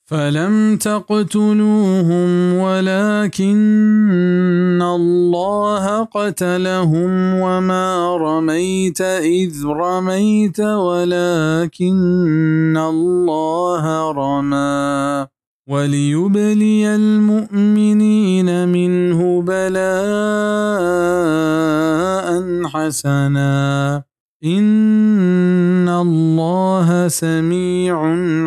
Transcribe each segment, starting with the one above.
فلم تقتلوهم ولكن الله قتلهم وما رميت إذ رميت ولكن الله رمى وليبلي المؤمنين منه بلاء حسنا إن الله سميع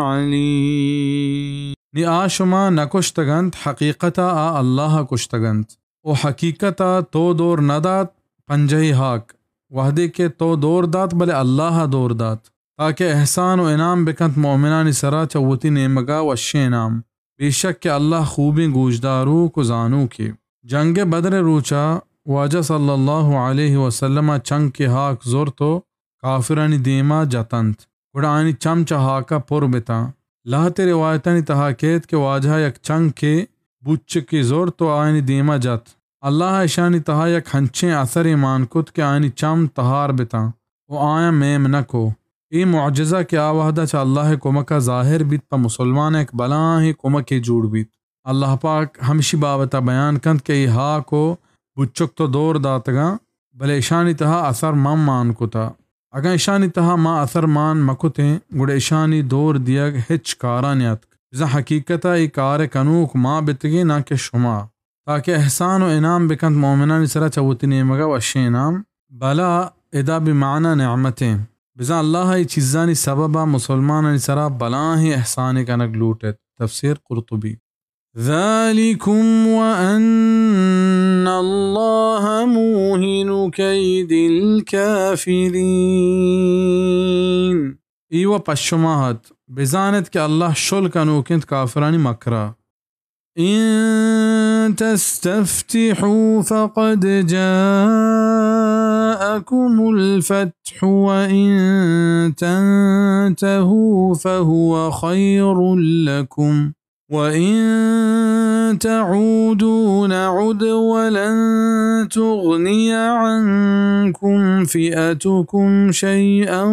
عليم۔ نی آ شما نہ کشتگ انت، حقیقتا آ اللہ ء کشتگ انت۔ و حقیقتا تو دور نہ دات پنجہی ہاک، وہدے کہ تو دور دات، بلے اللہ ء دور دات، تاکہ احسان و انعام بکنت مومنانی سرا چہ وتی نیمگا وشیں انعام۔ بے شک کہ اللہ خوبیں گوشداروک و زانوکے۔ جنگ بدر ء روچا واجہ صلی اللہ علیہ وسلم ء چنکے ہاک زرت و کافرانی دیما جتنت، گڑا آیانی چم چہ ہاکا پر بتاں۔ لہتے روایتانی تہا کیت کہ واجہ یک چنکے بچکے زرت و آیانی دیما جت۔ اللہ ء اشانی تہا یک ہنچیں اثرے مان کت کہ آیانی چم تہار بتاں و آیاں میم نہ کو۔ اے معجزہ کہ آ وہدا چہ اللہ ء کمکا ظاہر بیت، پہ مسلماناں یک بلاہیں کمکے جوڑ بیت۔ اللہ پاک ہمشی بابتا بیان کنت کہ اے ہاک و بچک تو دور داتگاں، بلے اشانی تہا اثر من مان کتا۔ اگاں اشانی تہا ما اثر مان مکتیں، گڑا اشانی دور دیگ ہچ کارا نیاتک۔ بزاں حقیقتا اے کار کنوک ما بتگیں، ناں کہ شما۔ تاکہ احسان و انعام بکنت مومنانی سرا چہ وتی نیمگا وشیں انعام۔ بلا ادا بمعنی نعمتیں۔ بزاں اللہ اے چیزانی سببا مسلمانانی سرا بلاہیں احسانے کنگ لوٹت۔ تفسیر قرطبی۔ ذلكم وأن الله موهن كيد الكافرين۔ ای و پشما ات، بزانت کہ اللہ شل کنوک انت کافرانی مکرا۔ إن تستفتحوا فقد جاءكم الفتح وإن تنتهوا فهو خير لكم وإن تعودوا نعد ولن تغني عنكم فئتكم شيئا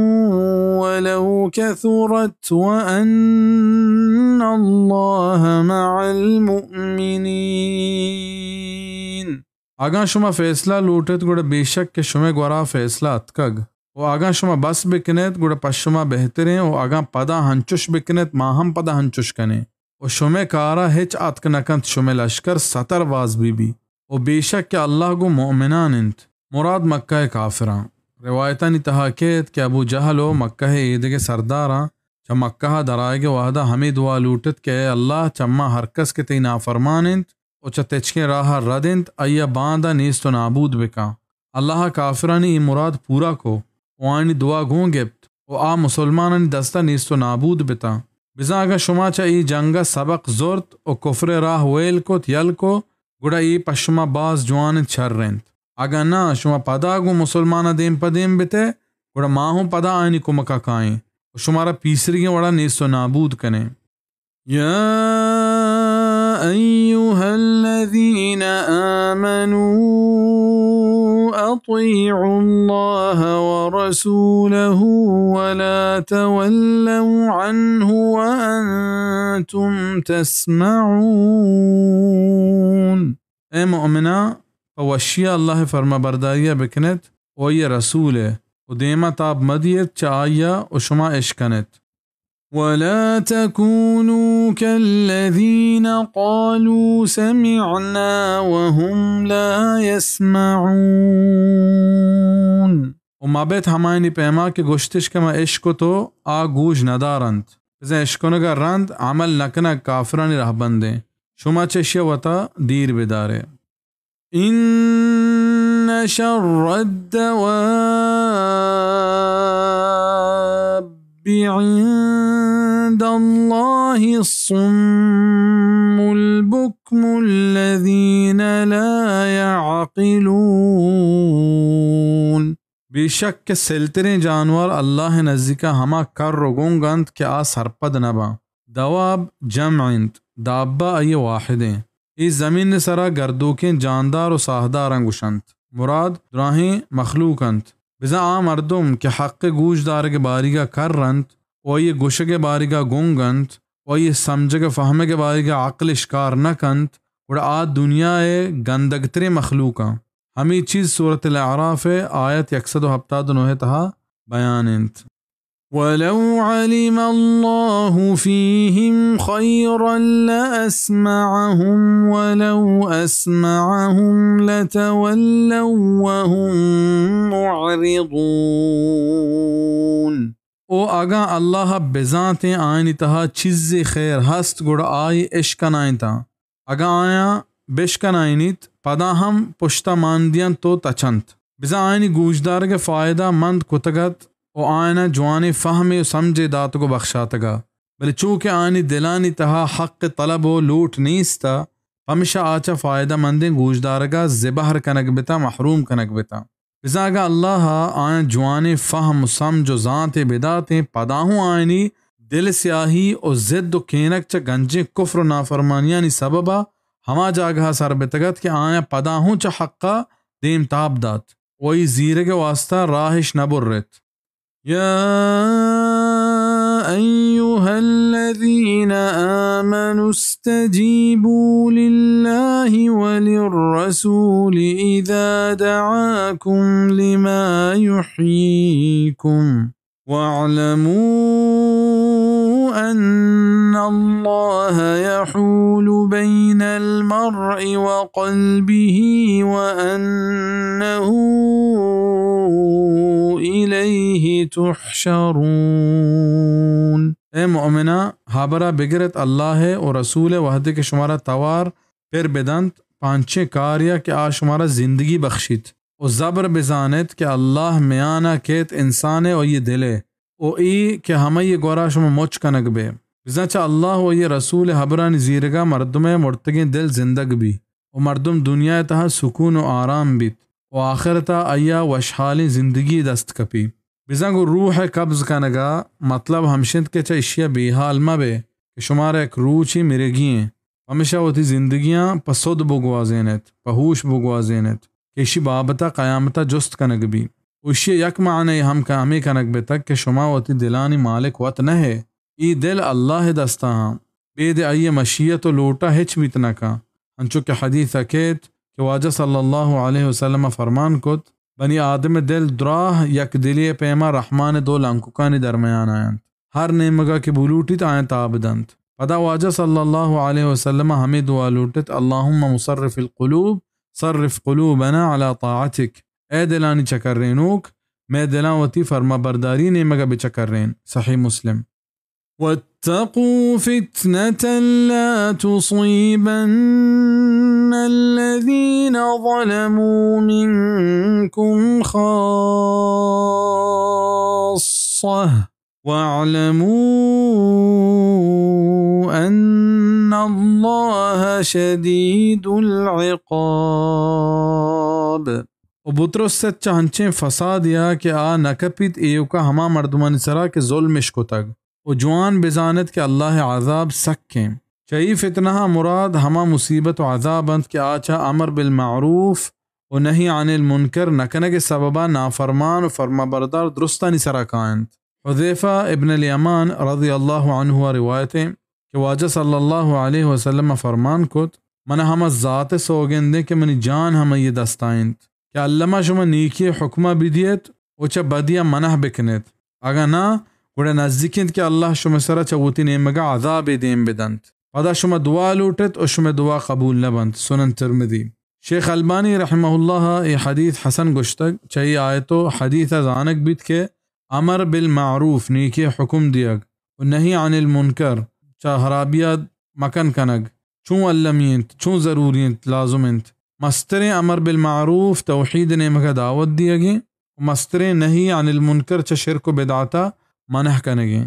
ولو كثرت وأن الله مع المؤمنين۔ اگاں شما فیصلہ لوٹت، گڑا بے شک کہ شمئے گورا فیصلہ اتکگ۔ و اگاں شما بس بکنیت، گڑا پہ شما بہتریں، و اگاں پدا ہنچش بکنیت، ما ہم پدا ہنچش کنیں۔ و شمئے کارا ہچ اتک نکنت، شمئے لشکر ستر باز بی بی۔ و بے شک کہ اللہ گوں مؤمنان انت، مراد مکہ ء کافراں۔ روایتانی تہا کیت کہ ابو جہل و مکہ ء ایدگہ سرداراں چہ مکہ ء درآیگ ء وہدا ہمے دعا لوٹت کہ اے اللہ، چہ ما ہر کس کہ تئی نافرمان انت، و چہ تچکیں راہ ء رد انت، آئی ء باندا نیست و نابود بکن۔ اللہ ء کافرانی اے مراد پورا کو و آیانی دعا گوں گپت و آ مسلمانانی دست ء نیست و نابود بتاں۔ بزاں اگاں شما چہ اے جنگ ء سبق زرت و کفر ء راہ ویل کت، یل کو، گڑا اے پہ شما باز جوان انت، شر انت۔ اگاں ناں شما پدا گوں مسلماناں دیم پہ دیم بتئے، گڑا ما ہوں پدا آیانی کمک ء کائیں و شمارا پیسریگیں وڑا نیست و نابود کنیں۔ يا أيها الذين آمنوا أطيعوا الله ورسوله ولا تولوا عنه وأنتم تسمعون۔ اے مؤمناں، پہ وشیا اللہ ء فرمانبرداریا بکنیت و آئی ء رسول ء، و دیما تاب مدیت چہ آئیا و شما اشکنیت۔ ولا تكونوا كالذين قالوا سمعنا وهم لا يسمعون۔ و مبیت ہمایانی پیما کہ گوشتش کہ ما اشکت و آ گوش ندارنت۔ بزاں اشکنگا رند عمل نکنگ کافرانی رہبندیں۔ شما چہ اشیا وتا دیر بدارے۔ إن شر الدواب عند الله الصم البكم الذين لا يعقلون۔ بے شک کہ سلتریں جانور اللہ ء نزیکا ہما کر و گنگ انت کہ آ سرپد نہ باں۔ دواب جمع انت، دابہ آئی ء واحدیں۔ اے زمین ء سرا گردوکیں جاندار و ساہداراں گوشنت۔ مراد دراہیں مخلوق انت۔ بزاں آ مردم کہ حق ء گوش دارگ ء باریگا کر انت و آئی ء گوشگ ء باریگا گنگ انت، و آئی سمجھگ ءُ فہمگ ءِ باریگ ءَ عقل اش کار نہ کنت، گڑا آ دنیا ءِ گندگ تریں مخلوق آں۔ ہمے چیز سورۃ الاعراف ءِ آیت یک سد و ہپتاد و نہ ءِ تہا بیان انت۔ ولو علم الله فيهم خيرا لأسمعهم ولو أسمعهم لتولوا وهم معرضون۔ او اگاں اللہ بزانتیں آیانی تہا چیزے خیر ہست، گڑا آئی اشکنائینتاں۔ اگاں آیاں بشکنائینیت، پدا ہم پشتا مان دینت و تچنت۔ بزاں آیانی گوشدارگ ءِ فائدہ مند کتگ ات و آیاناں جوانیں فہمے و سمجھے داتگ و بخشاتگ ات، بلے چو کہ آیانی دلانی تہا حق ءِ طلب و لوٹ نیست ات، پمشا آ چہ فائدہ مندیں گوشدارگا زبہر کنگ بتاں، محروم کنگ بتاں۔ بزاں اگاں اللہ ءَ آیاں جوانیں فہم و سمجھ و زانتے بداتیں، پدا ہوں آیانی دل سیاہی و ضد و کینگ چہ گنجیں کفر و نافرمانیانی سببا ہما جاگہا سر بتگ ات کہ آیاں پدا ہوں چہ حقا دیم تاب دات و آئی زیرگ ءِ واسطہ راہش نہ برت۔ يا أيها الذين آمنوا استجيبوا لله وللرسول إذا دعاكم لما يحييكم واعلموا أن الله يحول بين المرء وقلبه وأنه إليه تحشرون۔ اے مؤمناں، ہبرا بگرت اللہ ءِ و رسول ءِ، وہدے کہ شمارا توار پر بدنت پہ انچیں کاریا کہ آ شمارا زندگی بخشیت۔ و زبر بزانت کہ اللہ میانا کیت انسان ءِ و آئی دل ءِ، و اے کہ ہمائی گورا شما مچ کنگ بے۔ بزاں چہ اللہ و آئی رسول ءِ ہبرانی زیرگا مردم ءِ مرتگیں دل زندگ بی و مردم دنیا ءِ تہا سکون و آرام بیت و آخرتا آئیا وشحالیں زندگی دست کپی۔ بزاں گوں روح ءِ قبض کنگا مطلب ہمشنت کہ چہ اشیا بے حال مبے کہ شمارا یک روچے مرگی ایں۔ پمیشا وتی زندگیاں پہ سد بگوازینیت، پہ ہوش بگوازینیت کہ اشی بابتا قیامتا جست کنگ بی۔ و اشی یک معنی ہم کہ ہمے کنگ بتگ کہ شما وتی دلانی مالک وت نہ ئے، اے دل اللہ ءِ دستا ہاں، بید آئی مشیت و لوٹا ہچ بیت نہ کن۔ انچو کہ حدیثا کیت کہ واجہ صلی اللہ علیہ وسلم فرمان کت، بنی آدم ءِ دل دراہ یک دلے ءِ پیما رحمان ءِ دو لنککانی درمیان ءَ انت۔ ہر نیمگا کہ بلوٹیت آیاں تاب دنت۔ پدا واجہ صلی اللہ علیہ وسلم ءَ ہمے دعا لوٹت، اللهم مصرف القلوب، صرف قلوبنا على طاعتك۔ اے دلانی چکرینوک، مئے دلاں وتی فرما برداری نیمگا بچکرین۔ صحیح مسلم۔ واتقوا فتنة لا تصيبن الذين ظلموا منكم خاصة واعلموا أن الله شديد العقاب۔ و بترست چہ انچیں فسادیا کہ آ نہ کپیت ایوکا ہما مردمانی سرا کہ ظلمش کتگ۔ و جوان بزانت کہ اللہ ءِ عذاب سک انت۔ چہ اے فتنہ ءَ مراد ہما مصیبت و عذاب انت کہ آ چہ امر بالمعروف و نہی عن المنکر نہ کنگ ءِ سببا نافرمان و فرمانبردار درستانی سرا کاینت۔ حذیفہ ابن الیمان رضی اللہ عنہ ءَ روایت انت کہ واجہ صلی اللہ علیہ وسلم ءَ فرمان کت، من ءَ ہما ذات ءِ سوگند انت کہ منی جان ہمائی ءِ دستا انت۔ کہ الما شما نیکی ءِ حکما بدیت و چہ بدیا منع بکنیت، اگاں ناں، گڑا نزیک انت کہ اللہ شمئے سرا چہ وتی نیمگا عذابے دیم بدنت۔ پدا شما دعا لوٹت و شمئے دعا قبول نبنت۔ سنن ترمذی۔ شیخ البانی رحمہ اللہ ءَ اے حدیث حسن گوشتگ۔ چہ اے آیت و حدیثا زانگ بیت کہ امر بالمعروف، نیکی ءِ حکم دیگ، و نہی عن المنکر، چہ ہرابیا مکن کنگ، چون المی انت، چون ضروری انت، لازم انت۔ مستریں امر بالمعروف توحید ءِ نیمگا دعوت دیگیں و مستریں نہی عن المنکر چہ شرک و بدعتا منع کنگیں۔